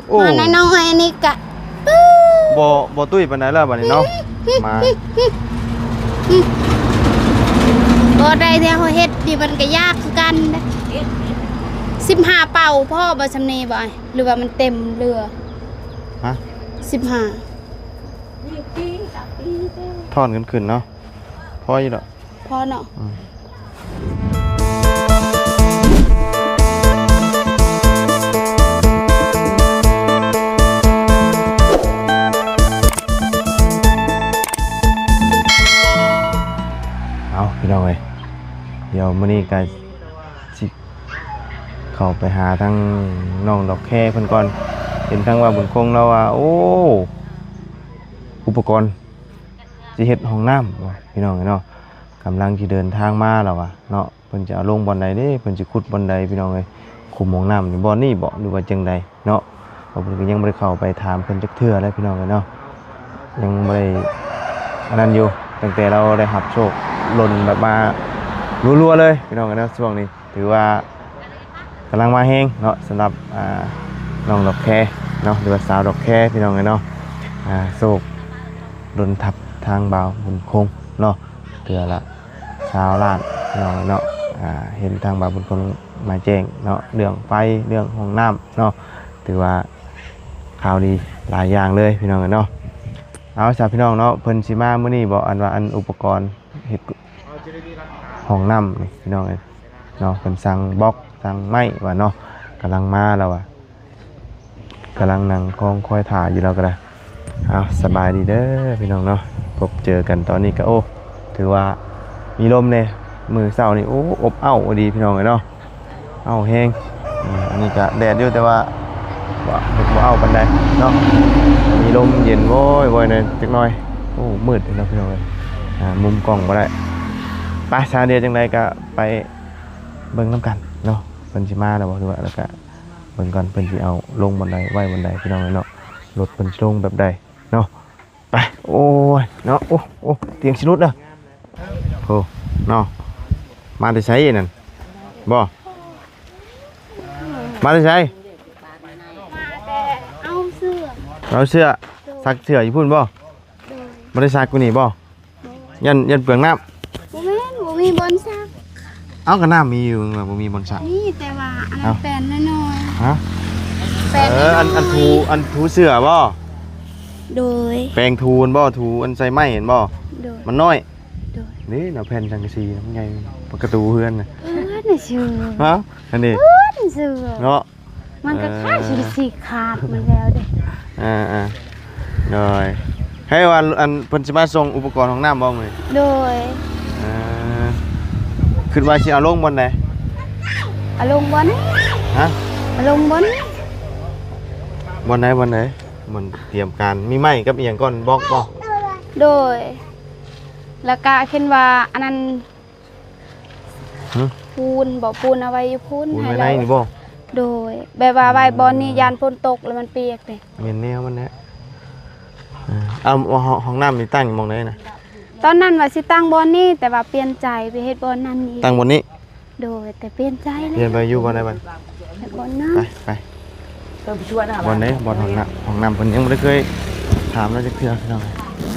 ໂອ້ ມານ້ອຍໆ ອັນນີ້ກະ ບໍ່ ບໍ່ຕຸ້ຍປານໃດແລ້ວບາດນີ້ເນາະ ມາ ບໍ່ໄດ້ແທ້ ເຮົາເຮັດນີ້ມັນກະຍາກຄືກັນເດ້. ສິບຫ້າເປົາພໍບໍ່ ຊ່ຳນີ້ບໍ່ອ້າຍ ຫຼືວ່າມັນເຕັມເຫຼືອ? ຮະ ສິບຫ້າ ຖອນກັນຂຶ້ນເນາະ ພໍຢູ່ດອກ. ພໍເນາະ ອືມ ເອົາ ພີ່ນ້ອງເອີຍ ດຽວມື້ນີ້ກະຊິເຂົ້າໄປຫາທາງນ້ອງດອກແຄເພິ່ນກ່ອນ. ເຫັນທາງບ່າວບຸນຄົງລາວວ່າ ໂອ້ ອຸປະກອນຊິເຮັດຫ້ອງນ້ຳ ພີ່ນ້ອງເອີຍເນາະ ກຳລັງຊິເດີນທາງມາລາວວ່າເນາະ. ເພິ່ນຈະເອົາລົງບ່ອນໃດເດ້ ເພິ່ນຊິຂຸດບ່ອນໃດພີ່ນ້ອງເອີຍ ຂຸມຫ້ອງນ້ຳນີ້ ບ່ອນນີ້ບໍ ຫຼືວ່າຈັ່ງໃດເນາະ ເພາະເພິ່ນກະຍັງບໍ່ໄດ້ເຂົ້າໄປຖາມເພິ່ນຈັກເທື່ອເລີຍພີ່ນ້ອງເອີຍເນາະ ຍັງບໍ່ໄດ້ອັນນັ້ນຢູ່ ຕັ້ງແຕ່ລາວໄດ້ຮັບໂຊກຫຼົ່ນແບບມາລັວໆເລີຍພີ່ນ້ອງເອີຍເນາະ ຊ່ວງນີ້ຖືວ່າກຳລັງມາແຮງເນາະ ສຳລັບ ອ່າ ນ້ອງດອກແຄເນາະ ຫຼືວ່າສາວດອກແຄພີ່ນ້ອງເອີຍເນາະ ອ່າ ໂຊກດົນທັບທາງບ່າວບຸນຄົງເນາະ ເທື່ອລະ ຊາວລ້ານພີ່ນ້ອງເນາະ ອ່າ ເຫັນທາງບ່າວບຸນຄົງມາແຈ້ງເນາະ ເລື່ອງໄຟ ເລື່ອງຫ້ອງນ້ຳເນາະ ຖືວ່າຂ່າວດີຫຼາຍຢ່າງເລີຍພີ່ນ້ອງເນາະ. ເອົາຊະພີ່ນ້ອງເນາະ ເພິ່ນຊິມາມື້ນີ້ບໍ ອັນວ່າອັນອຸປະກອນເຮັດຫ້ອງນ້ຳນີ້ພີ່ນ້ອງເອີຍເນາະ ເພິ່ນສັ່ງບລັອກສັ່ງໄມ້ວ່າເນາະ ກຳລັງມາແລ້ວວ່າ. ກຳລັງນັ່ງຄອງຄອຍຖ້າຢູ່ ລາວກະໄດ້. ເອົາ ສະບາຍດີເດີພີ່ນ້ອງເນາະ ພົບເຈີກັນຕອນນີ້ກະ ໂອ້ ຖືວ່າມີລົມແດ່ ມື້ເຊົ້ານີ້ ໂອ້ ອົບເອົ້າອີ່ຫຼີພີ່ນ້ອງເອີຍເນາະ ເອົ້າແຮງ. ອັນນີ້ກະແດດຢູ່ ແຕ່ວ່າ ບໍ່ ບໍ່ເອົ້າປານໃດເນາະ ມີລົມເຢັນໂວຍໆ ແດ່ຈັກໜ້ອຍ. ໂອ້ ມືດເນາະພີ່ນ້ອງເອີຍ ອ່າ ມຸມກ້ອງບໍ່ໄດ້. ໄປຊະ ດຽວຈັ່ງໃດກະໄປເບິ່ງນຳກັນເນາະ ເພິ່ນຊິມາແລ້ວບໍ່ ຫຼືວ່າ ແລ້ວກະ ເບິ່ງກ່ອນເພິ່ນຊິເອົາລົງບ່ອນໃດໄວ້ບ່ອນໃດພີ່ນ້ອງເອີຍເນາະ ລົດເພິ່ນຊິລົງແບບໃດເນາະ. ໄປ ໂອ້ຍເນາະ ໂອ້ ໂອ້ ຕຽງຊິຫຼຸດເດີ ໂອ້ ເນາະ. ມາແຕ່ໃສນັ້ນ ບໍ່ ມາແຕ່ໃສ? ມາແຕ່ເອົາເສື້ອ ເອົາເສື້ອ ໂດຍ ຊັກເສື້ອຢູ່ພຸ້ນບໍ່? ໂດຍ ບໍ່ໄດ້ຊັກຢູ່ນີ້ບໍ່? ບໍ່ ຢ້ານ ຢ້ານເປືອງນ້ຳ. ບໍ່ແມ່ນ ບໍ່ມີບ່ອນຊັກ. ເອົ້າ ກະນ້ຳມີຢູ່ ວ່າບໍ່ມີບ່ອນຊັກ. ມີ ແຕ່ວ່າອັນນັ້ນ ເອົ້າ ແປນນ້ອຍໆ. ຮະ? ແປນ ເອີ ນ້ອຍໆ ອັນ ອັນຖູ ອັນຖູເສື້ອບໍ່? ໂດຍ ແປງຖູຫັ້ນບໍ່? ຖູອັນໃສ່ໄມ້ຫັ້ນບໍ່? ໂດຍ ມັນນ້ອຍ. ໂດຍ ນີ້ເນາະ ແຜ່ນສັງກະສີມັນໃຫຍ່ ປະຕູເຮືອນນະ. ເອີ ນັ້ນຊື່ ຮະ? ອັນນີ້ ເອີ ນັ້ນຊື່ ເນາະ. ມັນກະ ເອີ ຄ້າຍຊິຊິຂາດມັນແລ້ວເດ້. ອ່າໆ ໂດຍ ໃຫ້ວ່າ ອັນ ເພິ່ນຊິມາສົ່ງອຸປະກອນຫ້ອງນ້ຳບໍ່ມື້ນີ້? ໂດຍ ເອີ ຄິດວ່າຊິເອົາລົງບ່ອນໃດ? ເອົາລົງບ່ອນນີ້. ຮະ? ເອົາລົງບ່ອນນີ້. ບ່ອນໃດ ບ່ອນໃດ? ບ່ອນຕຽມການ ມີໄມ້ກັບອີ່ຫຍັງກ່ອນ ບລັອກບໍ່? ໂດຍ ແລ້ວກະຄິດວ່າອັນນັ້ນ ຫຶ? ປູນບໍ່? ປູນເອົາໄວ້ຢູ່ພຸ້ນ ປູນ ໃຫ້ ໄວ້ໃນ ລາວ ນີ້ບໍ່? ໂດຍ ແບບວ່າໄວ້ບ່ອນນີ້ ອືມ ຢ້ານຝົນຕົກແລ້ວມັນປຽກເດ້. ແມ່ນແນວມັນແຫຼະ. ເອີ ເອົາ ຫ້ອງ ຫ້ອງນ້ຳນີ້ຕັ້ງຢູ່ໝ່ອງໃດນະ? ຕອນນັ້ນວ່າຊິຕັ້ງບ່ອນນີ້ ແຕ່ວ່າປ່ຽນໃຈໄປເຮັດບ່ອນນັ້ນອີກ. ຕັ້ງບ່ອນນີ້? ໂດຍ ແຕ່ປ່ຽນໃຈແລ້ວ ປ່ຽນໄປຢູ່ບ່ອນໃດບັດ? ບ່ອນນັ້ນ ໄປ ໄປ ບ່ອນໃດ? ບ່ອນຫ້ອງນ້ຳ ຫ້ອງນ້ຳເພິ່ນຍັງບໍ່ໄດ້ເຄີຍຖາມລາວຈັກເທື່ອພີ່ນ້ອງ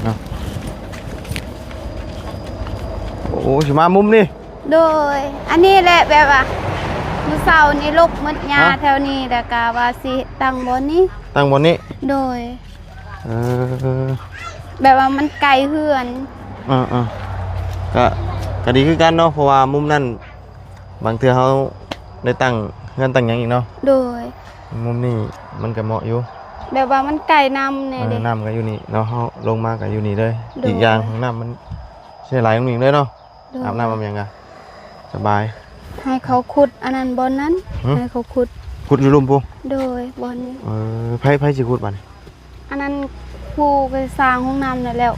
ເນາະ. ໂອ້ ຊິມາມຸມນີ້. ໂດຍ ອັນນີ້ແຫຼະ ແບບວ່າມື້ເຊົ້ານີ້ລົກໝົດຫຍ້າ ຮະ? ແຖວນີ້ ແລ້ວກະວ່າຊິຕັ້ງບ່ອນນີ້ ຕັ້ງບ່ອນນີ້. ໂດຍ ເອີ ແບບວ່າມັນໄກເຮືອນ. ເອີໆ ກະ ກະດີຄືກັນເນາະ ເພາະວ່າມຸມນັ້ນ ບາງເທື່ອເຮົາໄດ້ຕັ້ງເຮືອນຕັ້ງຫຍັງອີກເນາະ. ໂດຍ ມຸມນີ້ມັນກະເໝາະຢູ່ ແບບວ່າມັນໃກ້ນ້ຳແດ່ເດ້. ເອີ ນ້ຳກະຢູ່ນີ້ເນາະ ເຮົາລົງມາກະຢູ່ນີ້ເລີຍ. ໂດຍ ອີກຢ່າງຫ້ອງນ້ຳມັນໃຊ້ຫຼາຍໜຶ່ງເລີຍເນາະ. ໂດຍ ອາບນ້ຳອາບຫຍັງກະສະບາຍ. ໃຫ້ເຂົາຂຸດອັນນັ້ນບ່ອນນັ້ນ. ຫຶ? ໃຫ້ເຂົາຂຸດ ຂຸດຢູ່ລຸ່ມພຸ້ນ. ໂດຍ ບ່ອນນີ້. ເອີ ໃຜ ໃຜຊິຂຸດບາດນີ້? ອັນນັ້ນຜູ້ໄປສ້າງຫ້ອງນ້ຳນັ້ນແຫຼະ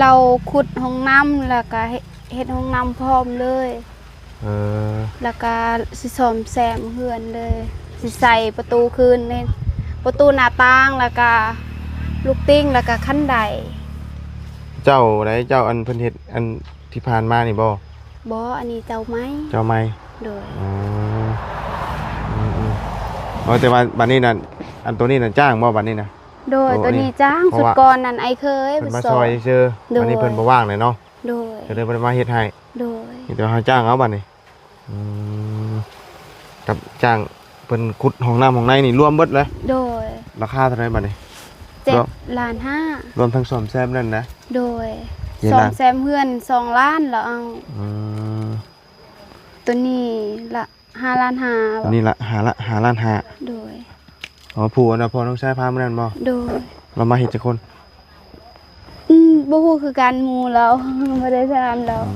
ລາວຂຸດຫ້ອງນ້ຳ ແລ້ວກະເຮັດ ເຮັດຫ້ອງນ້ຳພ້ອມເລີຍ. ເອີ ແລ້ວກະຊິສ້ອມແຊມເຮືອນເລີຍ ຊິໃສ່ປະຕູຄືນເດ້ ປະຕູໜ້າຕ່າງ ແລ້ວກະລູກຕິ່ງ ແລ້ວກະຄັນໄດ. ເຈົ້າໃດ ເຈົ້າອັນເພິ່ນເຮັດອັນ ທີ່ຜ່ານມານີ້ບໍ່? ບໍ່ ອັນນີ້ເຈົ້າໃໝ່. ເຈົ້າໃໝ່. ໂດຍ ອໍ ອືມໆ ເອົາ ແຕ່ວ່າບາດນີ້ນະ ອັນໂຕນີ້ນະຈ້າງບໍ່ບັດນີ້ນະ? ໂດຍ ໂຕນີ້ຈ້າງ ເພາະວ່າຊຸດກ່ອນນັ້ນອ້າຍເຄີຍເພິ່ນມາຊ່ອຍຊື່ໆ ໂດຍ ອັນນີ້ເພິ່ນບໍ່ວ່າງແລ້ວເນາະ ໂດຍ ກໍເລີຍບໍ່ໄດ້ມາເຮັດໃຫ້ ໂດຍ ມີແຕ່ວ່າເຮົາຈ້າງເອົາບັດນີ້ ອືມ ກັບຈ້າງເພິ່ນຂຸດຫ້ອງນ້ຳຫ້ອງໃນນີ້ລວມເບິດເລີຍ ໂດຍ ລາຄາເທົ່າໃດບັດນີ້? ເຈັດລ້ານຫ້າ ລວມທັງສ້ອມແຊມນັ້ນນະ ໂດຍ ເຈັດລ້ານ ສ້ອມແຊມເຮືອນສອງລ້ານລະເອົາ ອືມ ໂຕນີ້ລະ ຫ້າລ້ານຫ້າ ໂຕນີ້ລະ ຫ້າລະ ຫ້າລ້ານຫ້າ ໂດຍ ອໍ ຜູ້ອັນວ່າພໍ່ນ້ອງຊາຍພາມື້ນັ້ນບໍ່? ໂດຍ ລາວມາເຮັດຈັກຄົນ? ອືມ ບໍ່ຮູ້ຄືກັນ ໝູ່ລາວ ບໍ່ໄດ້ຖາມລາວ ອື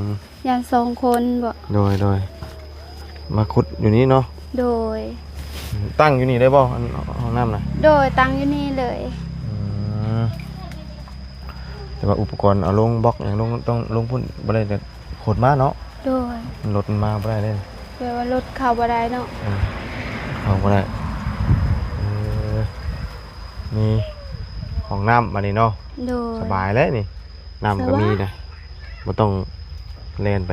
ມ ຢ້ານສອງຄົນບໍ? ໂດຍ ໂດຍ ມາຂຸດຢູ່ນີ້ເນາະ ໂດຍ ຕັ້ງຢູ່ນີ້ໄດ້ບໍ່ ອັນຫ້ອງນ້ຳນະ? ໂດຍ ຕັ້ງຢູ່ນີ້ເລີຍ ອືມ ແຕ່ວ່າອຸປະກອນເອົາລົງບລັອກຫຍັງລົງ ຕ້ອງລົງພຸ້ນ ບໍ່ໄດ້ແຕ່ຂຸດມາເນາະ ໂດຍ ລົດມັນມາບໍ່ໄດ້ເດ້ ແປວ່າລົດເຂົ້າບໍ່ໄດ້ເນາະ ເອີ ເຂົ້າບໍ່ໄດ້ ເອີ ມີຫ້ອງນ້ຳບາດນີ້ເນາະ ໂດຍ ສະບາຍແລ້ວນີ້ ນ້ຳກໍມີນະ ສະບາຍ ບໍ່ຕ້ອງແລ່ນໄປ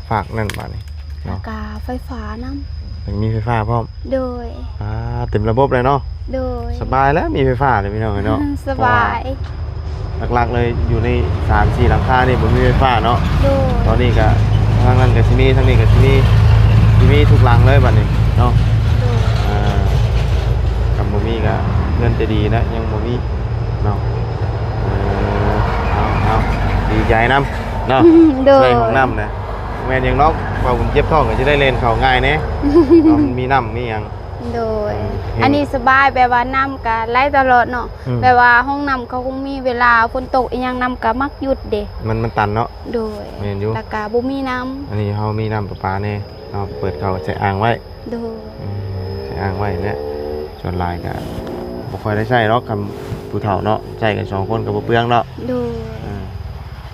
ຟາກນັ້ນບາດນີ້ເນາະ ແລ້ວກໍໄຟຟ້ານຳ ຍັງມີໄຟຟ້າພ້ອມ ໂດຍ ອ່າ ເຕັມລະບົບເລີຍເນາະ ໂດຍ ສະບາຍແລ້ວ ມີໄຟຟ້າເລີຍພີ່ນ້ອງເອີຍເນາະ ສະບາຍ ເພາະວ່າ ຫຼັກໆເລີຍຢູ່ໃນສາມສີ່ຫຼັງຄານີ້ບໍ່ມີໄຟຟ້າເນາະ ໂດຍ ຕອນນີ້ກະທາງນັ້ນກະຊິມີ ທາງນີ້ກະຊິມີ ຊິມີທຸກຫຼັງເລີຍບັດນີ້ເນາະ ໂດຍ ອ່າ ຄັນບໍ່ມີກະເຮືອນຈະດີນະ ຍັງບໍ່ມີເນາະ ເອີ ເອົາ ເອົາ ດີໃຈນຳເນາະ ໂດຍ ໄດ້ຫ້ອງນ້ຳນະ ແມ່ນຫຍັງເນາະ ເວົ້າເຈັບທ້ອງກະຊິໄດ້ແລ່ນເຂົ້າງ່າຍແດ່ເນາະ ມັນມີນ້ຳມີຫຍັງ ໂດຍ ເອີ ອັນນີ້ສະບາຍ ແບບວ່ານ້ຳກະໄຫຼຕະຫຼອດເນາະ ອືມ ແບບວ່າຫ້ອງນ້ຳເຂົາຄົງມີເວລາ ຝົນຕົກອີ່ຫຍັງນ້ຳກະມັກຢຸດເດ້ ມັນ ມັນຕັນເນາະ ໂດຍ ແມ່ນຢູ່ ແລ້ວກະບໍ່ມີນ້ຳ ອັນນີ້ເຮົາມີນ້ຳປະປາແດ່ ເຮົາເປີດເຂົ້າໃສ່ອ່າງໄວ້ ໂດຍ ອືມ ໃສ່ອ່າງໄວ້ແຫຼະ ສ່ວນຫຼາຍກະບໍ່ຄ່ອຍໄດ້ໃຊ້ດອກ ຄັນຜູ້ເຖົ້າເນາະ ໃຊ້ກັນສອງຄົນກະບໍ່ເປືອງເນາະ ໂດຍ ເອີ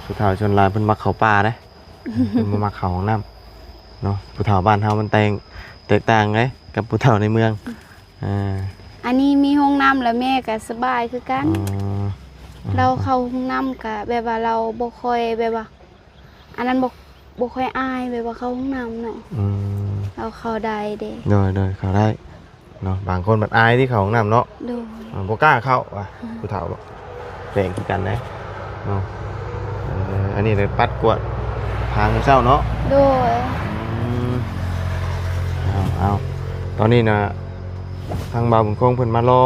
ຜູ້ເຖົ້າສ່ວນຫຼາຍເພິ່ນມັກເຂົ້າປ່າເດ້ ເພິ່ນບໍ່ມັກເຂົ້າຫ້ອງນ້ຳເນາະ ຜູ້ເຖົ້າບ້ານເຮົາມັນແຕກ ແຕກຕ່າງເດ້ກັບຜູ້ເຖົ້າໃນເມືອງ ອືມ ອ່າ ອັນນີ້ມີຫ້ອງນ້ຳແລ້ວແມ່ກໍສະບາຍຄືກັນ ອໍ ລາວເຂົ້າຫ້ອງນ້ຳກໍແບບວ່າລາວບໍ່ຄ່ອຍແບບວ່າ ອັນນັ້ນບໍ່ ບໍ່ຄ່ອຍອາຍແບບວ່າເຂົ້າຫ້ອງນ້ຳເນາະ ອືມ ລາວເຂົ້າໄດ້ເດ້ ໂດຍ ໂດຍ ເຂົ້າໄດ້ ເນາະ ບາງຄົນບັດອາຍທີ່ເຂົ້າຫ້ອງນ້ຳເນາະ ໂດຍ ອ່າ ບໍ່ກ້າເຂົ້າວ່າ ອືມ ຜູ້ເຖົ້າແປງຄືກັນເດ້ເນາະ ເອີ ອັນນີ້ໄດ້ປັດກວາດທາງມື້ເຊົ້າເນາະ ໂດຍ ອືມ ເອົາ ເອົາ ຕອນນີ້ນະ ທາງບ່າວບຸນຄົງເພິ່ນມາລໍ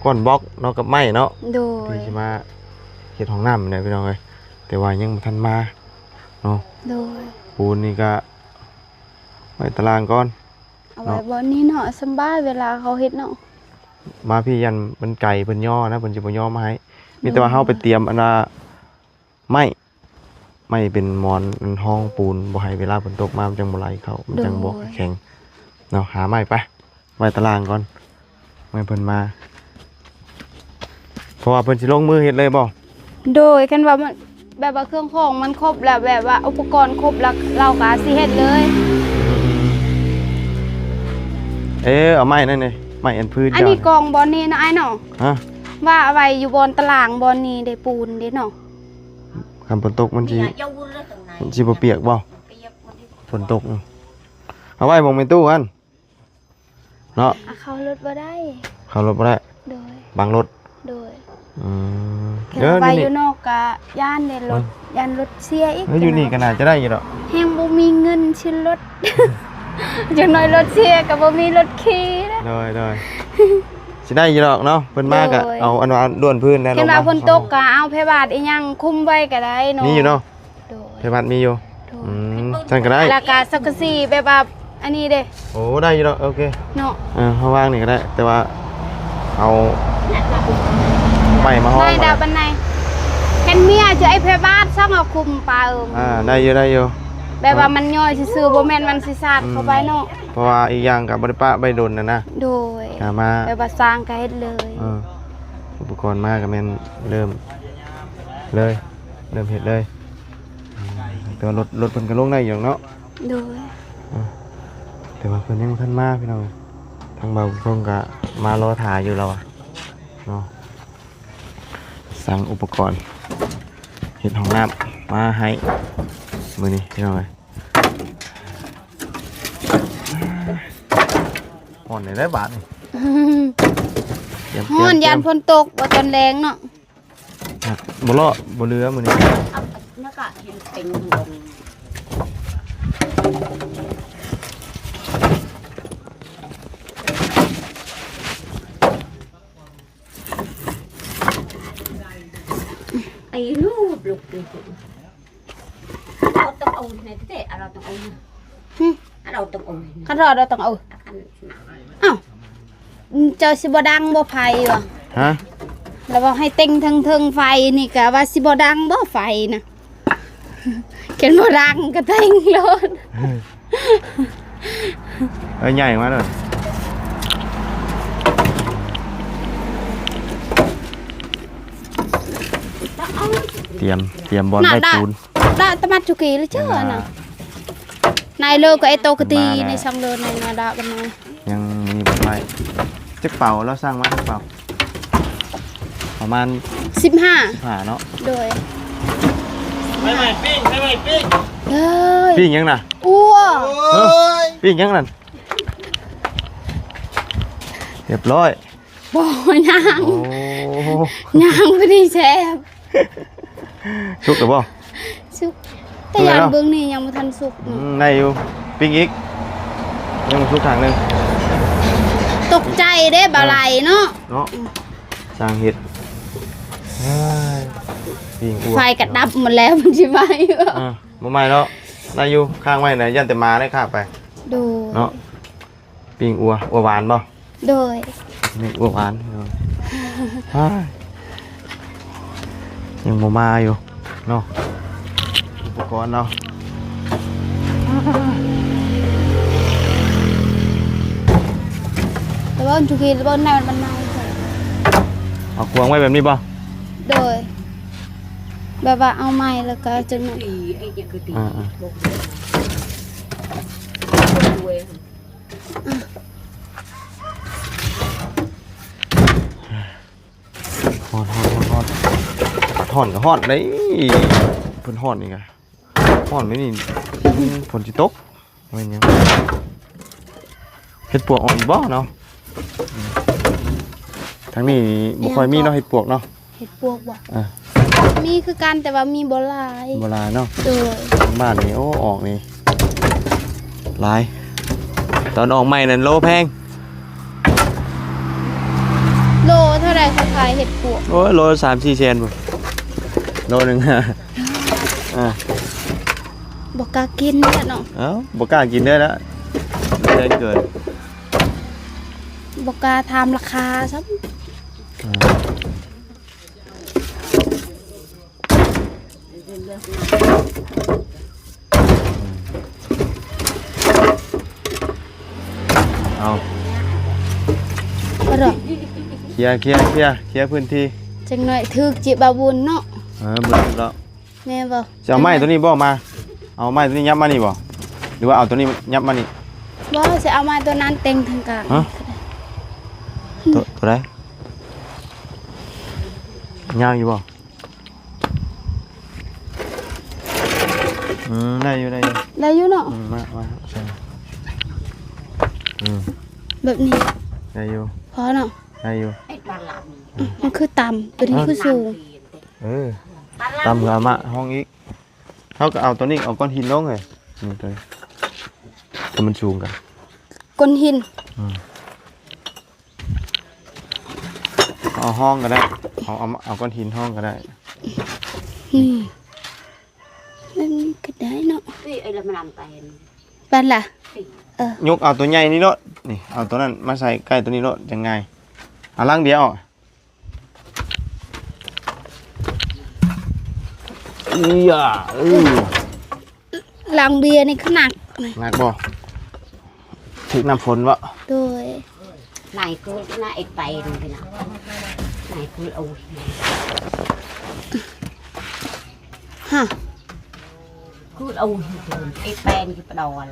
ກ້ອນບລັອກເນາະ ກັບໄມ້ເນາະ ໂດຍ ທີ່ຊິມາເຮັດຫ້ອງນ້ຳນີ້ແຫຼະພີ່ນ້ອງເອີຍ ແຕ່ວ່າຍັງບໍ່ທັນມາເນາະ ໂດຍ ປູນນີ້ກະໄວ້ຕາລ່າງກ່ອນ ເອົາໄວ້ ເນາະ ບ່ອນນີ້ເນາະ ສຳບາຍເວລາເຂົາເຮັດເນາະ ມາພີ້ຢ້ານມັນໄກ ເພິ່ນຍໍນະ ເພິ່ນຊິບໍ່ຍໍມາໃຫ້ ມີແຕ່ວ່າເຮົາໄປຕຽມອັນວ່າໄມ້ ໄມ້ເປັນໝອນອັນຮອງປູນ ບໍ່ໃຫ້ເວລາຝົນຕົກມາມັນຈັ່ງບໍ່ໄຫຼເຂົ້າ ມັນຈັ່ງບໍ່ແຂງເນາະ ໂດຍ ຫາໄມ້ໄປ ໄວ້ຕາລ່າງກ່ອນ ໃຫ້ເພິ່ນມາ ເພາະວ່າເພິ່ນຊິລົງມືເຮັດເລີຍບໍ່? ໂດຍ ຄັນວ່າມັນ ແບບວ່າເຄື່ອງຂອງມັນຄົບແລ້ວ ແບບວ່າອຸປະກອນຄົບແລ້ວ ລາວກໍຊິເຮັດເລີຍ ເອີ ເອົາໄມ້ນັ້ນເດ້ ໄມ້ອັນພື້ນ ອັນນີ້ກອງບ່ອນນີ້ເນາະອ້າຍເນາະ ຮະ ວ່າເອົາໄວ້ຢູ່ບ່ອນຕາລ່າງບ່ອນນີ້ເດ້ ປູນເດ້ເນາະ ຄັນຝົນຕົກມັນຊິ ມັນຊິບໍ່ປຽກບໍ່? ຝົນຕົກ ເອົາໄວ້ໝ່ອງແມ່ຕູ້ຫັ້ນ ເນາະ ອ່ະ ເຂົ້າລົດບໍ່ໄດ້ ເຂົ້າລົດບໍ່ໄດ້ ໂດຍ ບັງລົດ ໂດຍ ອືມ ເອີ ວ່າຢູ່ນອກກະຢ້ານເດ້ລົດ ອືມ ຢ້ານລົດເສຍອີກ ເອີ ຢູ່ນີ້ກໍໜ້າຈະໄດ້ຢູ່ດອກ ແຮງບໍ່ມີເງິນຊື້ລົດ ຢ່າງໜ້ອຍລົດເສຍກໍບໍ່ມີລົດຂີ່ນະ ໂດຍ ໂດຍ ຊິໄດ້ຢູ່ດອກເນາະ ເພິ່ນມາກໍ ໂດຍ ເອົາອັນວ່າດ້ວນພື້ນແລ້ວ ຄັນວ່າຝົນຕົກກໍເອົາແຜ່ບາດອີ່ຫຍັງຄຸມໄວ້ກໍໄດ້ເນາະ ມີຢູ່ເນາະ ໂດຍ ໄປວັດມີຢູ່ ໂດຍ ອືມ ຊັ້ນກໍໄດ້ ແລ້ວກໍສັງກະສີແບບວ່າອັນນີ້ເດ້ ໂອ້ ໄດ້ຢູ່ດອກ ໂອເຄ ເນາະ ເອີ ເຮົາວາງນີ້ກໍໄດ້ ແຕ່ວ່າເອົາໄມ້ມາຮອງ ໄມ້ດາວປານໃດ ຄັນເມຍຈະໄອ້ແຜ່ບາດ ຊ່າງເອົາຄຸມປາເອີ ອ່າ ໄດ້ຢູ່ ໄດ້ຢູ່ ແບບວ່າມັນຍ່ອຍຊື່ໆ ບໍ່ແມ່ນມັນຊິສາດເຂົ້າໄປເນາະ ອືມ ເພາະວ່າອີກຢ່າງກໍບໍ່ໄດ້ປະໄວ້ດົນນະນະ ໂດຍ ຫາມາ ແບບວ່າສ້າງກໍເຮັດເລີຍ ເອີ ອຸປະກອນມາກໍແມ່ນເລີ່ມເລີຍ ເລີ່ມເຮັດເລີຍ ແຕ່ວ່າລົດ ລົດເພິ່ນກໍລົງໄດ້ຢູ່ເນາະ ໂດຍ ເອີ ແຕ່ວ່າເພິ່ນຍັງບໍ່ທັນມາພີ່ນ້ອງ ທາງບ່າວບຸນຄົງກໍມາລໍຖ້າຢູ່ລາວເນາະ ສັ່ງອຸປະກອນເຮັດຫ້ອງນ້ຳມາໃຫ້ມື້ນີ້ພີ່ນ້ອງເອີຍ ຮ້ອນແດ່ບາດນີ້ ຕຽມ ຮ້ອນ ຕຽມ ຢ້ານຝົນຕົກວ່າຕອນແລງເນາະ. ບໍ່ເລາະ ບໍ່ເຫຼືອມື້ນີ້. ເອົາ ແລ້ວກໍເຫັນເຕັງລົງ. ໄອ້ລູກ ລູກ ລູກ ເອົາຕ້ອງເອົາໃຫ້ແທ້ ເອົາຕ້ອງເອົາ. ຫຶ ເອົາຕ້ອງເອົາ. ຄັນທອດເອົາຕ້ອງເອົາ. ເອົ້າ ເຈົ້າຊິບໍ່ດັງບໍ່ໄຟວະ? ຮະ? ແລ້ວວ່າໃຫ້ເຕັງເທິງໆ ໄຟນີ້ກະວ່າຊິບໍ່ດັງບໍ່ໄຟນະ? ຄັນບໍ່ດັງກໍເຕັງໂລດ. ເອີ ໃຫຍ່ມາເດີ. ຕຽມ ຕຽມບ່ອນໄວ້ປູນ. ດາຕະມັດຈຸກີລະເຈີນະ. ນາຍເລີກະເອໂຕກະຕີ ມາແລ້ວ ໃນຊ່ອງເລີໃນນາດາກັນມາ. ຍັງມີບ່ອນໄວ້. ຈັກເປົາ ລາວສັ່ງມາຈັກເປົາ? ປະມານສິບຫ້າ ສິບຫ້າເນາະ. ໂດຍ. ໃຫ້ໃໝ່ປີ້ງ ໃຫ້ໃໝ່ປີ້ງ. ເອີຍ ປີ້ງຫຍັງນະ? ອົ້ຍ ປີ້ງຫຍັງນັ້ນ? ຮຽບຮ້ອຍ. ບໍ່ ຍ່າງ. ໂອ້ ຍ່າງບໍ່ໄດ້ແຊບ. ສຸກແລ້ວບໍ່? ສຸກ ແຕ່ ສຸກແລ້ວເນາະ ຢ້ານເບິ່ງນີ້ຍັງບໍ່ທັນສຸກ. ອືມ ໄດ້ຢູ່ ປີ້ງອີກ ຍັງບໍ່ສຸກທາງໜຶ່ງ. ຕົກໃຈເດ້ ເອີ ບໍ່ໄຫຼເນາະ ເນາະ. ອືມ ຊ່າງເຮັດ. ເອີຍ ປີ້ງອົ່ວ ໄຟກະດັບໝົດແລ້ວ ມັນຊິໄໝ້ບໍ່? ອ່າ ບໍ່ໄໝ້ດອກ ໄດ້ຢູ່ ຄ້າງໄວ້ນະ ຢ້ານແຕ່ໝາໄດ້ຄາບໄປ. ໂດຍ ເນາະ. ປີ້ງອົ່ວ ອົ່ວຫວານບໍ່? ໂດຍ. ນີ້ອົ່ວຫວານ. ໂດຍ. ຍັງບໍ່ມາຢູ່ເນາະ ອຸປະກອນເນາະ. ແຕ່ວ່າຈຸກີ ແຕ່ວ່າໃນມັນເນົ່າ. ເອົາຂວາງໄວ້ແບບນີ້ບໍ່? ໂດຍ. ແບບວ່າເອົາໃໝ່ແລ້ວກໍຈັ່ງນັ້ນ. ອ່າໆ. ຮ້ອນ ຮ້ອນ ຮ້ອນ ຮ້ອນ. ຮ້ອນກໍຮ້ອນເດ້. ເພິ່ນຮ້ອນນີ້ກະຮ້ອນໄວ້ນີ້. ອືມ ຝົນຊິຕົກ. ແມ່ນຫຍັງ? ເຫັດປວກອອກອີກບໍ່ເນາະ? ອືມ ທາງນີ້ບໍ່ຄ່ອຍມີເນາະ ເຫັດປວກເນາະ. ເຫັດປວກບໍ່? ເອີ ມີຄືກັນ ແຕ່ວ່າມີບໍ່ຫຼາຍ ບໍ່ຫຼາຍເນາະ. ໂດຍ. ທາງບ້ານນີ້ ໂອ້ ອອກນີ້ຫຼາຍ. ຕອນອອກໃໝ່ນັ້ນໂລແພງ. ໂລເທົ່າໃດເຂົາຂາຍເຫັດປວກ? ໂອ້ຍ ໂລສາມສີ່ແສນພຸ້ນ ໂລໜຶ່ງ. ອ່າ ບໍ່ກ້າກິນແລ້ວເນາະ. ເອົ້າ ບໍ່ກ້າກິນເລີຍລະ ແພງເກີນ. ບໍ່ກ້າຖາມລາຄາຊ້ຳ. ອ່າ ເອົາ ບໍ່ດອກ. ເຄຍ ເຄຍ ເຄຍ ເຄຍພື້ນທີ່. ຈັກໜ້ອຍຖືກຈິບາບຸນເນາະ. ເອີ ບໍ່ຖືກດອກ. ແມ່ນບໍ່? ຊິເອົາໄມ້ຕົວນີ້ບໍ່ມາ? ເອົາໄມ້ຕົວນີ້ຫຍັບມານີ້ບໍ່? ຫຼືວ່າເອົາຕົວນີ້ຫຍັບມານີ້? ບໍ່ ຊິເອົາໄມ້ຕົວນັ້ນເຕັງທາງກາງ. ຮະ? ຕົວ ຕົວໃດ? ຍາວຢູ່ບໍ່? ອືມ ໄດ້ຢູ່ ໄດ້ຢູ່ ໄດ້ຢູ່ເນາະ. ອືມ ມາ ມາ ໃສ່ ອືມ ແບບນີ້ ໄດ້ຢູ່ ພໍເນາະ. ໄດ້ຢູ່ ມັນຄືຕ່ຳ ຕົວນີ້ຄືສູງ. ເອີ ຕ່ຳກວ່າມະຫ້ອງອີກ. ເຮົາກໍເອົາຕົວນີ້ ເອົາກ້ອນຫີນລົງເອີຍ. ນີ້ຕົວນີ້ ຕົວມັນສູງກະ ກ້ອນຫີນ. ອືມ ເອົາຫ້ອງກໍໄດ້ ເອົາ ເອົາ ເອົາກ້ອນຫີນຫ້ອງກໍໄດ້. ນີ້ ແບບນີ້ກໍໄດ້ເນາະ. ນີ້ ເອີ ແລ້ວມັນນຳໄປ ປານລະ. ເອີ ຍົກເອົາຕົວໃຫຍ່ນີ້ໂລດ. ນີ້ ເອົາຕົວນັ້ນມາໃສ່ໃກ້ຕົວນີ້ໂລດ ຈັ່ງງ່າຍ. ເອົາລັງເບຍອອກ. ອີຫຍັງ ເອີ ລັງເບຍນີ້ຄືໜັກ. ໜັກບໍ່? ຖືກນ້ຳຝົນບໍ່? ໂດຍ. ນາຍກູນນະ ໄອ້ແປນນີ້ນະ ນາຍກູນເອົາ. ຮະ ກູນເອົາ ໄອ້ແປນຄືປະດອນ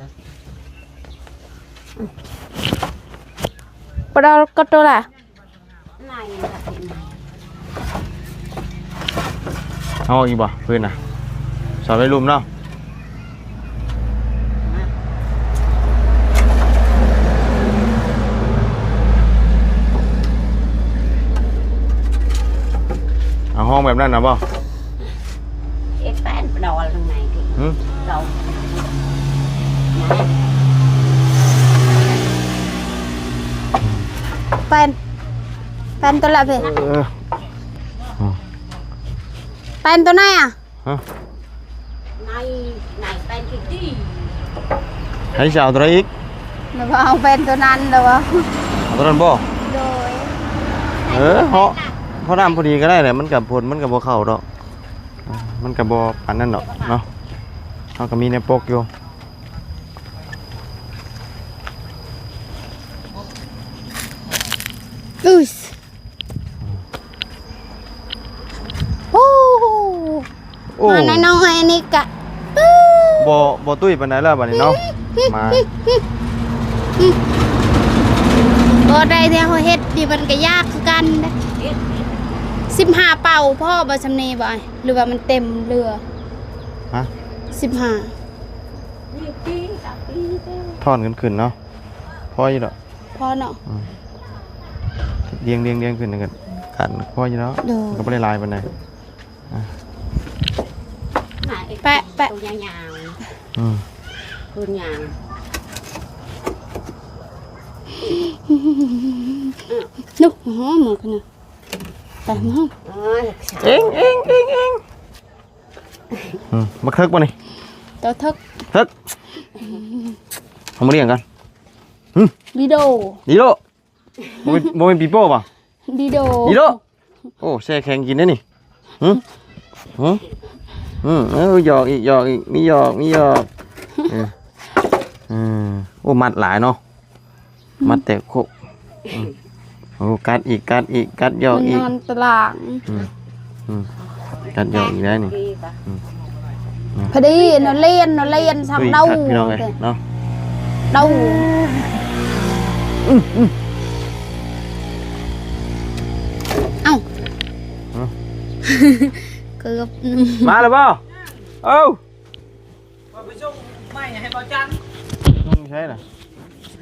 ປະດອນກໍໂຕລະ. ເອົາອີກບໍ່? ພື້ນນະ ສອນໄວ້ລຸ່ມເນາະ. ຫ້ອງແບບນັ້ນນະບໍ່? ເຮັດແປ້ນປະດອນທາງໃນຕິ ຫຶ? ເອົາ ແປ້ນ ແປ້ນຕົວລະເພ ເອີ ແປ້ນຕົວໃນອະ? ຮະ? ໃນ ໃນແປ້ນຄິດດີ ໃຜຊິເອົາຕົວໃດອີກ? ແລ້ວກໍເອົາແປ້ນຕົວນັ້ນແລ້ວວ່າ ເອົາຕົວນັ້ນບໍ່? ໂດຍ ເອີ ເພາະ ເພາະນ້ຳພໍດີກໍໄດ້ແຫຼະ ມັນກໍ ຝົນມັນກໍບໍ່ເຂົ້າດອກ ມັນກໍບໍ່ປານນັ້ນດອກເນາະ ເຮົາກໍມີແນວປົກຢູ່. ອຶສ ໂອ້ ໂອ້ ມານ້ອຍໆ ອັນນີ້ກະ ບໍ່ ບໍ່ຕຸ້ຍປານໃດແລ້ວບາດນີ້ເນາະ ມາ ບໍ່ໄດ້ແທ້ ເຮົາເຮັດນີ້ມັນກະຍາກຄືກັນເດ້ ສິບຫ້າເປົາ ພໍບໍ່ຊ່ຳນີ້ບໍ່ອ້າຍ ຫຼືວ່າມັນເຕັມເຫຼືອ? ຮະ? ສິບຫ້າ ຖອນຂຶ້ນໆ ເນາະ ພໍຢູ່ດອກ. ພໍເນາະ ອືມ ລຽງໆໆ ຂຶ້ນ ກັນພໍຢູ່ເນາະ ໂດຍ ມັນກໍບໍ່ໄດ້ຫຼາຍປານໃດ ອາ ແປະໆ ໂຕຍາວໆ ອືມ ຄືຍາວ ນຸກ ຫອມໝົດນະ ແປະ ຫອມ ເອັງ ເອັງ ເອັງ ເອັງ ອືມ ບັກເຖິກບໍ່ນີ້? ໂຕເຖິກ ເຖິກ ເອົາມາລ້ຽງກັນ ຫຶ? ດີໂດ ດີໂດ ບໍ່ແມ່ນ ບໍ່ແມ່ນປີໂປ້ບໍ່? ດີໂດ ດີโด ໂອ້ ແຊ່ແຂງກິນໄດ້ນີ້ ຫຶ ຫຶ ຫຶ ເອີ ຢອກອີກ ຢອກອີກ ມີຢອກ ມີຢອກ ເອີ ເອີ ໂອ້ ມັດຫຼາຍເນາະ ມັດແຕ່ໂຄ ອືມ ໂອ້ ກັດອີກ ກັດອີກ ກັດຢອກອີກ ມັນນອນຕາລາງ ອືມ ອືມ ກັດຢອກອີກໄດ້ນີ້ ອືມ ພໍດີ ນອນລຽນ ນອນລຽນ ຊ້ຳ ຕຸ້ຍ ເດົາ ຄັກ ພີ່ນ້ອງເອີຍເນາະ ເດົາ ອືມ ອືມ ເອົ້າ ຮະ ເກືອບ ມາແລ້ວບໍ່? ເອົ້າ ວ່າໄປສົ່ງໄມ້ໃຫ້ເບົາຈັນ ສົ່ງໃສລະ?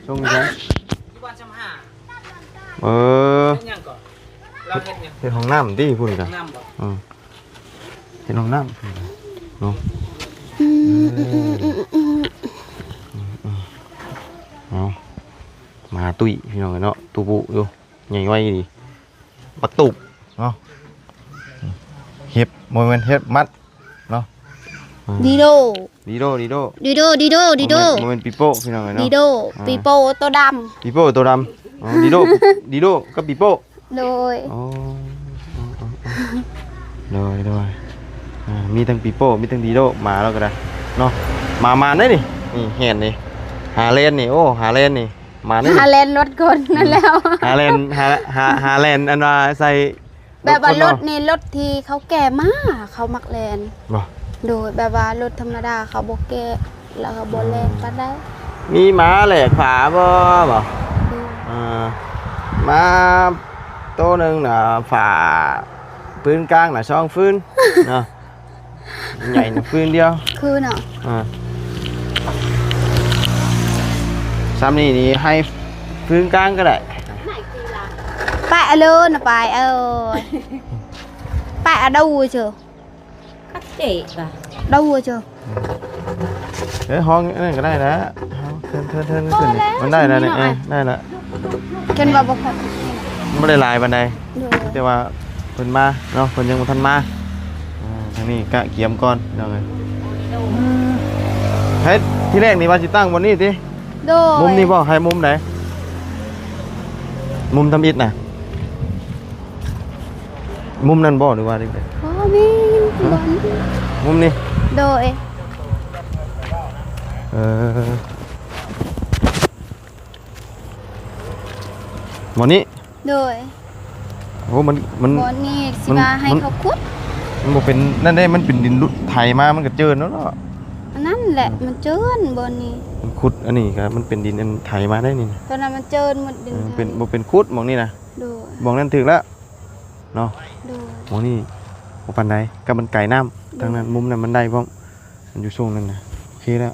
ສົ່ງໃສ? ຢູ່ບ້ານຊຳຫາ ເອີ ເຮັດຫຍັງກໍ? ລາວເຮັດຫຍັງ? ເຮັດຫ້ອງນ້ຳຕິ ພຸ້ນກະ ຫ້ອງນ້ຳບໍ່? ອືມ ເຮັດຫ້ອງນ້ຳເນາະ ອືມ ເອີ ອືມ ເອົາ ມາຕຸ້ຍ ພີ່ນ້ອງເອີຍເນາະ ຕູ້ບຸຢູ່ ໃຫຍ່ໄວດີ ບັກຕູບເນາະ ເຫັບ ບໍ່ແມ່ນເຫັບ ມັດເນາະ ອືມ ດີໂດ ດີໂດ ດີໂດ ດີໂດ ດີໂດ ບໍ່ແມ່ນ ບໍ່ແມ່ນປີໂປ້ ພີ່ນ້ອງເອີຍເນາະ ດີໂດ ອ່າ ປີໂປ້ໂຕດຳ ປີໂປ້ໂຕດຳ ອໍ ດີໂດ ດີໂດກັບປີໂປ້ ໂດຍ ອໍ ໂດຍ ໂດຍ ອ່າ ມີທັງປີໂປ້ ມີທັງດີໂດ ມາແລ້ວກໍໄດ້ເນາະ ມາ ມາໄດ້ນີ້ ນີ້ແຮ່ນນີ້ ຫາແລ່ນນີ້ ໂອ້ ຫາແລ່ນນີ້ ມານີ້ ຫາແລ່ນລົດຄົນນັ້ນແລ້ວ ຫາແລ່ນ ຫາ ຫາ ຫາແລ່ນ ອັນວ່າໃສ່ ແບບວ່າລົດນີ້ ລົດທີ່ເຂົາແກ່ມາ ເຂົາມັກແລ່ນ ບໍ່? ໂດຍ ແບບວ່າລົດທຳມະດາເຂົາບໍ່ແກ່ ແລ້ວເຂົາບໍ່ແລ່ນປານໃດ ມີໝາແຫຼກຝາບໍ່? ບໍ່ ໂດຍ ອ່າ ໝາໂຕໜຶ່ງນະ ຝາ ພື້ນກາງນະ ສອງຟື້ນເນາະ ໃຫຍ່ນະ ຟື້ນດຽວ ຄືເນາະ ອ່າ ຊ່ຳນີ້ນີ້ໃຫ້ຟື້ນກາງກໍໄດ້ ປະເລີນນະ ປາຍເອີຍ ປະເອົາດູເຈີ ເຕະກະດູເຈີ ເອີ ຫ້ອງນັ້ນກໍໄດ້ລະ ເທິນໆໆ ຂຶ້ນ ມັນໄດ້ລະນີ້ ເອີ ໄດ້ລະ ເຫັນວ່າບໍ່ຄ່ອຍ ມັນບໍ່ໄດ້ຫຼາຍປານໃດ ໂດຍ ແຕ່ວ່າເພິ່ນມາເນາະ ເພິ່ນຍັງບໍ່ທັນມາ ອ່າ ທາງນີ້ກະກຽມກ່ອນພີ່ນ້ອງເອີຍ ເຮັດ ທີແລກນີ້ວ່າຊິຕັ້ງບ່ອນນີ້ຕິ ໂດຍ ມຸມນີ້ບໍ່ ໃຫ້ມຸມໃດ ມຸມທຳອິດນະ ມຸມນັ້ນບໍ່ ຫຼືວ່າ ອໍ ມີ ມຸມນີ້ ໂດຍ ເອີ ບ່ອນນີ້ ໂດຍ ໂອ້ ມັນ ມັນ ບ່ອນນີ້ຊິວ່າໃຫ້ເຂົາຂຸດ ມັນບໍ່ເປັນນັ້ນເດ້ ມັນເປັນດິນລຸດໄຖມາ ມັນກໍເຈີນແລ້ວເນາະ ອັນນັ້ນແຫຼະ ມັນເຈີນບ່ອນນີ້ ມັນຂຸດ ອັນນີ້ກໍມັນເປັນດິນອັນໄຖມາໄດ໋ນີ້ ຕອນນັ້ນມັນເຈີນໝົດດິນ ເອີ ເປັນ ບໍ່ເປັນຂຸດໝ່ອງນີ້ນະ ໂດຍ ໝ່ອງນັ້ນຖືກແລ້ວ ເນາະ ໂດຍ ໝ່ອງນີ້ບໍ່ປານໃດ ກັບມັນໄກນ້ຳ ໂດຍ ທາງນັ້ນ ມຸມນັ້ນມັນໄດ້ພ້ອມ ມັນຢູ່ຊ່ວງນັ້ນນະ ໂອເຄແລ້ວ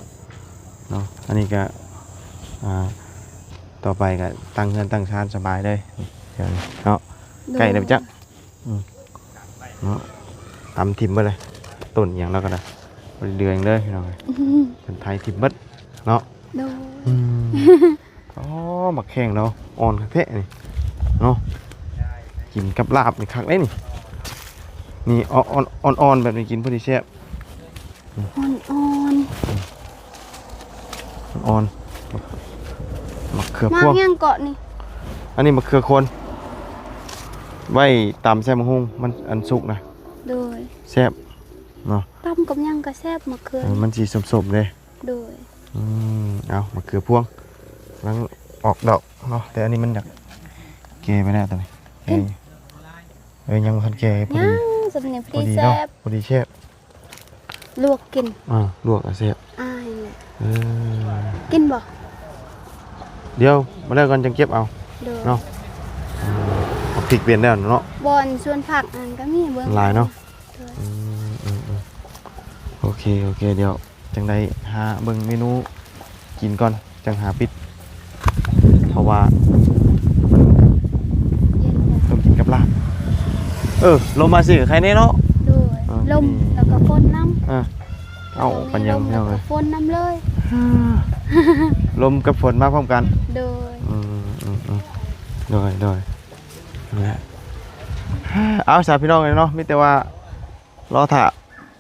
ເນາະ ອັນນີ້ກະ ອ່າ ຕໍ່ໄປກະຕັ້ງເຮືອນຕັ້ງຊານສະບາຍເລີຍ ເນາະ ໂດຍ ໃກ້ແລ້ວຈັກ ອືມ ເນາະ ຕຳຖິ້ມເບິດເລີຍ ຕົ້ນຫຍັງລາວກໍໄດ້ ບໍ່ໄດ້ເດືອຫຍັງເລີຍພີ່ນ້ອງເອີຍ ເພິ່ນໄຖຖິ້ມເບິດເນາະ ໂດຍ ອືມ ອໍ ໝາກແຂ້ງລາວອ່ອນຄັກແທ້ນີ້ເນາະ ກິນກັບລາບນີ້ຄັກເດ້ນີ້ ນີ້ອ່ອນໆ ອ່ອນໆ ແບບນີ້ກິນພໍດີແຊບ ອ່ອນໆ ອ່ອນໆ ໝາກເຂືອພວງ ໝາກຫຍັງເກາະນີ້ ອັນນີ້ໝາກເຂືອຄົນ ໄວ້ຕຳໃສ່ໝາກຫຸ່ງ ມັນອັນສຸກນະ ໂດຍ ແຊບເນາະ ຕຳກັບຫຍັງກໍແຊບໝາກເຂືອ ເອີ ມັນຊິສົ້ມໆເດ້ ໂດຍ ອືມ ເອົາ ໝາກເຂືອພວງ ກຳລັງອອກດອກເນາະ ແຕ່ອັນນີ້ມັນຢາກແກ່ໄປແລ້ວຕອນນີ້ ແກ່ ເອີ ຍັງບໍ່ທັນແກ່ ພໍດີ ຍັງ ສ່ຳນີ້ພໍດີແຊບ ພໍດີເນາະ ພໍດີແຊບ ລວກກິນ ອ່າ ລວກກໍແຊບ ອາຍແຫຼະ ເອີ ກິນບໍ່ ດຽວມາແລ້ວກ່ອນຈັ່ງເກັບເອົາ ໂດຍ ເນາະ ອືມ ເອົາພິກເປັນແລ້ວເນາະ ບ່ອນສວນຜັກຫັ້ນກໍມີເບິ່ງ ຫຼາຍເນາະ ໂດຍ ອືມ ອືມ ອືມ ໂອເຄ ໂອເຄ ດຽວຈັ່ງໃດຫາເບິ່ງເມນູກິນກ່ອນ ຈັ່ງຫາປິດ ເພາະວ່າມັນ ເຢັນແລ້ວ ຕ້ອງກິນກັບລາບ ເອີ ລົມມາຊິໄຄແນ່ເນາະ ໂດຍ ເອີ ລົມ ນີ້ ແລ້ວກໍຝົນນຳ ເອີ ເອົາ ມັນຍັງ ລົມ ພີ່ນ້ອງເອີຍ ແລ້ວກໍຝົນນຳເລີຍ ລົມກັບຝົນມາພ້ອມກັນ ໂດຍ ອືມ ອືມ ອືມ ໂດຍ ໂດຍ ນັ້ນແຫຼະ ເອົາຊະ ພີ່ນ້ອງເອີຍເນາະ ມີແຕ່ວ່າ ລໍຖ້າ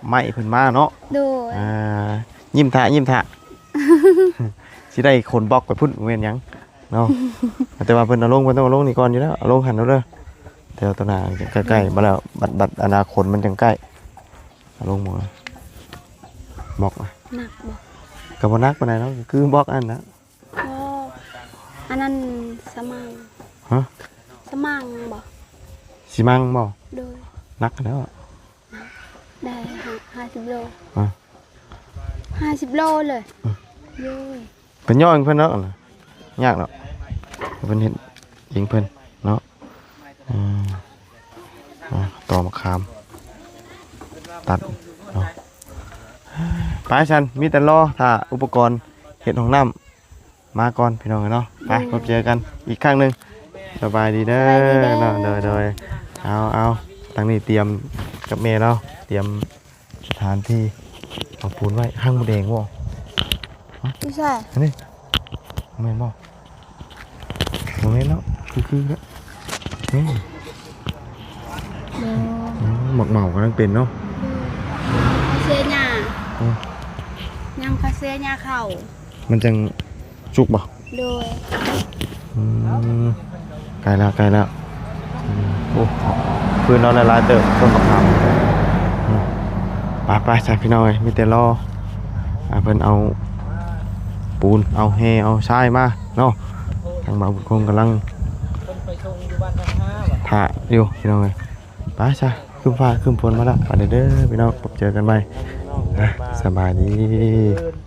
ໄມ້ເພິ່ນມາເນາະ ໂດຍ ອ່າ ຍິ້ມຖ້າ ຍິ້ມຖ້າ ຊິໄດ້ຂົນບລັອກໄປພຸ້ນ ບໍ່ແມ່ນຫຍັງເນາະ ແຕ່ວ່າເພິ່ນເອົາລົງ ເພິ່ນຕ້ອງເອົາລົງນີ້ກ່ອນຢູ່ແລ້ວ ເອົາລົງຫັ້ນໂລດເດີ ແຖວຕໍ່ໜ້າໃກ້ໆ ບັດແລ້ວ ບັດ ບັດອະນາຄົນມັນຈັ່ງໃກ້ ເອົາລົງໝົດ ບລັອກນະ ໜັກບໍ່? ກໍບໍ່ໜັກປານໃດເນາະ ຄືບລັອກອັນນັ້ນນະ ບໍ່ ອັນນັ້ນສະໝັງ ຮະ? ສະໝັງບໍ່? ຊິມັງບໍ່? ໂດຍ ໜັກແລ້ວ ໄດ້ຫ້າ ຫ້າສິບໂລ ອ່ະ ຫ້າສິບໂລເລີຍ ອືມ ໂດຍ ເພິ່ນຍໍເອງເພິ່ນເນາະ ຍາກດອກ ເພິ່ນເຮັດເອງເພິ່ນເນາະ ອືມ ອ່າ ຕອກມະຂາມ ຕັດເນາະ ໄປຊັ້ນ ມີແຕ່ລໍຖ້າອຸປະກອນເຮັດຫ້ອງນ້ຳ ມາກ່ອນພີ່ນ້ອງເອີຍເນາະ ໄປ ໂດຍ ພົບເຈີກັນອີກຄັ້ງໜຶ່ງ ສະບາຍດີເດີ ສະບາຍດີເດີ ເນາະ ໂດຍ ໂດຍ ເອົາ ເອົາ ທາງນີ້ຕຽມກັບແມ່ລາວ ຕຽມສະຖານທີ່ເອົາປູນໄວ້ ຮັງມົດແດງບໍ່ ຢູ່ໃສ ອັນນີ້ ແມ່ນບໍ່ ບໍ່ແມ່ນເນາະ ຄື ຄືແລ້ວ ນີ້ ໂດຍ ອືມ ໝາກເໝົາກຳລັງເປັນເນາະ ໂດຍ ເຊຍຫຍ້າ ອືມ ຍາມເຂົາເຊຍຫຍ້າເຂົ້າ ມັນຈັ່ງສຸກບໍ່? ໂດຍ ອືມ ໃກ້ແລ້ວ ໃກ້ແລ້ວ ອືມ ໂອ້ ຟືນເຮົາໄດ້ຫຼາຍເຕີບ ຕົ້ນບັກຂາມ ອືມ ໄປໆ ຊະພີ່ນ້ອງເອີຍ ມີແຕ່ລໍ ອ່າ ເພິ່ນເອົາປູນ ເອົາແຮ່ ເອົາຊາຍມາເນາະ ທາງບ່າວບຸນຄົງກຳລັງຖ້າຢູ່ພີ່ນ້ອງເອີຍ ໄປຊະ ຄຶ້ມຟ້າຄຶ້ມຝົນມາແລ້ວ ໄປເດີພີ່ນ້ອງ ພົບເຈີກັນໃໝ່ ອ່ະ ສະບາຍດີ.